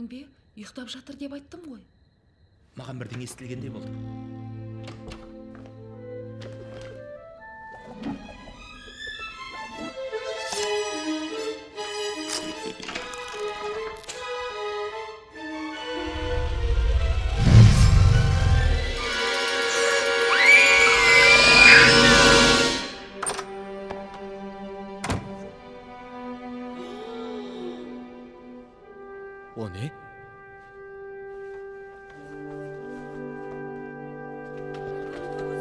Естімедің бе? Ұйықтап жатыр деп айттым ғой. Маған бірдеңе естілгендей болды. О не?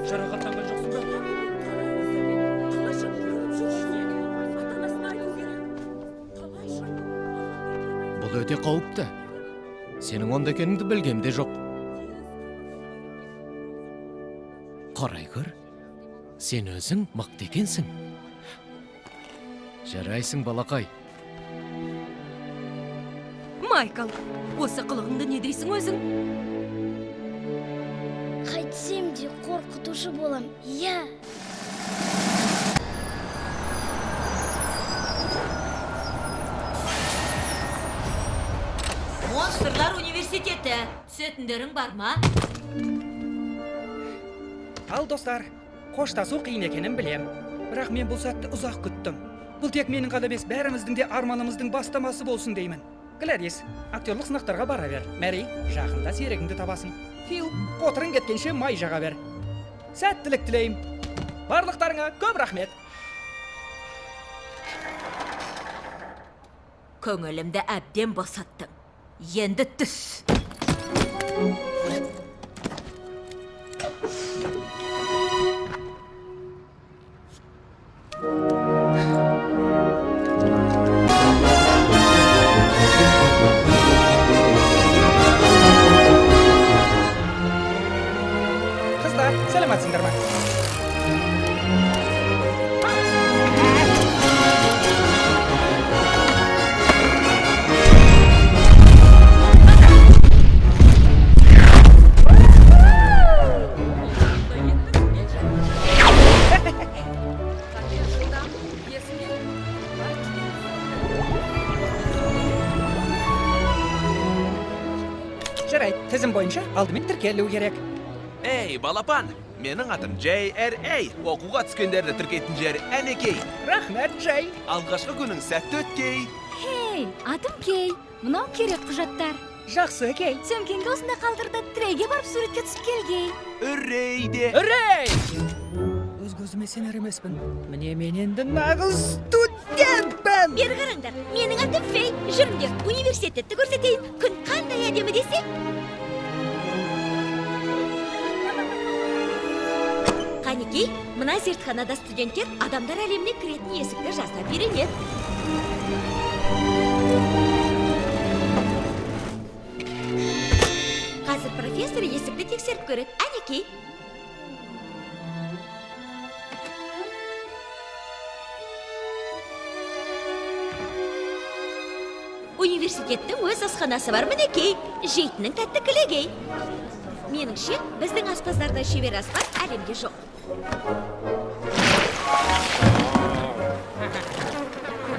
Жарақаттанған жоқсың ба? Бұл өте қауіпті. Сенің онда екеніңді білгем де жоқ. Қарай көр. Сен өзің мықты екенсің. Жарайсың, балақай. Майкл, осы қылығыңды не дейсің өзің? Қайтсем де қорқытушы болам, иә. Монстрлар университеті. Түсетіндерің бар ма? Ал, достар, қоштасу қиын екенін білем. Бірақ мен бұл сәтті ұзақ күттім. Бұл тек менің ғана емес, бәріміздің де арманымыздың бастамасы болсын деймін. Гладис, актерлық сынақтарға бара бер. Мэри, жақында серігіңді табасың. Фил, қотырың кеткенше май жаға бер. Сәттілік тілеймін. Барлықтарыңа көп рахмет. Көңілімді әбден босаттың. Енді түс. Қыздар, сәлеметсіңдер ме? Жарайды, тізім бойынша алдымен тіркелу керек. Ей, балапан! Менің атым J.R.A. Оқуға түскендерді тіркейтін жер әнекей. Рахмет, Джей. Алғашқы күнің сәтті өткей. Хей, атым Кей. Мынау керек құжаттар. Жақсы, Кей. Сөмкеңді осында қалдырды, Трейге барып суретке түсіп келгей. Үрей де. Үрей! Өз көзіме сенер емеспін. Міне, мен енді нағыз студентпін. Бері қараңдар, менің атым Фей. Жүріңдер, университетті көрсетейін. Күн қандай әдемі десе. Қанекей, мына зертханада студенттер адамдар әлеміне кіретін есікті жасап үйренеді. Қазір профессор есікті тексеріп көреді. Әнекей. Университеттің өз асханасы бар, мінекей. Жейтінің тәтті кілегей. Меніңше, біздің аспаздардай шебер аспаз әлемде жоқ.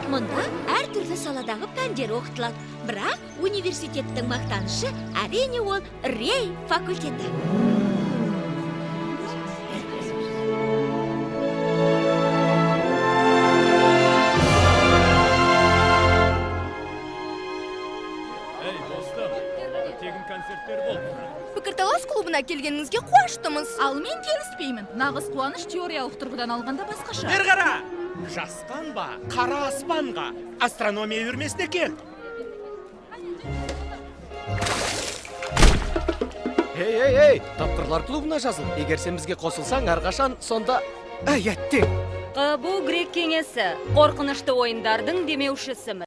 Мұнда әртүрлі саладағы пәндер оқытылады. Бірақ университеттің мақтанышы, әрине, ол Рей факультеті. Ей, достым, тегін концерттер болды. Пікірталас клубына келгеніңізге қуаныштымыз. Ал мен келіспеймін. Нағыз қуаныш теориялық тұрғыдан алғанда басқаша. Бері қара! Жасқанба, қара аспанға. Астрономия үйірмесіне кел. Ей, ей, ей, тапқырлар клубына жазыл. Егер сен бізге қосылсаң, әрқашан сонда. Әй, әттең. ҚБУ грек кеңесі қорқынышты ойындардың демеушісіміз.